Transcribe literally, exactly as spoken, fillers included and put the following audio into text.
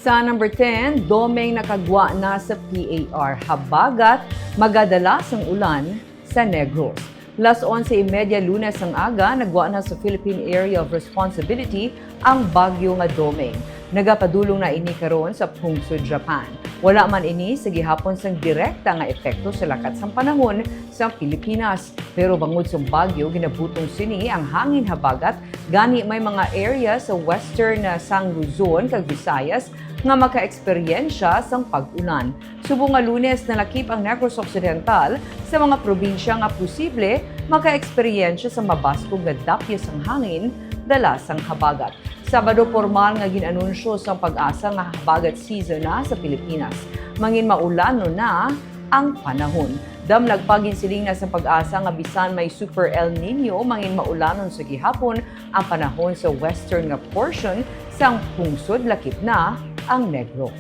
Sa number ten, Domeng nakagwa na sa P A R. Habagat, magadala sang ulan sa Negros. Las onse y media Lunes ang aga, nagwa na sa Philippine Area of Responsibility ang bagyo nga Domeng. Nagapadulong na ini karon sa pungsod Japan. Wala man ini sa gihapon sang direkta nga epekto sa lakat sang panahon sa Pilipinas. Pero bangod sang bagyo, ginabutong sini ang hangin habagat, gani may mga area sa western, ah, sang Luzon kag Visayas nga makaeksperyensya sang pag-ulan. Subong nga Lunes, nalakip ang Negros Occidental sa mga probinsya nga posible makaeksperyensya sa mabaskog nga dapyo sang hangin dala sang habagat. Sabado, pormal nga gin-anunsyo sang PAGASA nga habagat season na sa Pilipinas. Mangin maulanon na ang panahon. Damlag pa, ginsiling na sa PAGASA nga bisan may Super El Nino, mangin maulanon sa gihapon ang panahon sa western nga portion sang pungsod, lakip na ang Negros.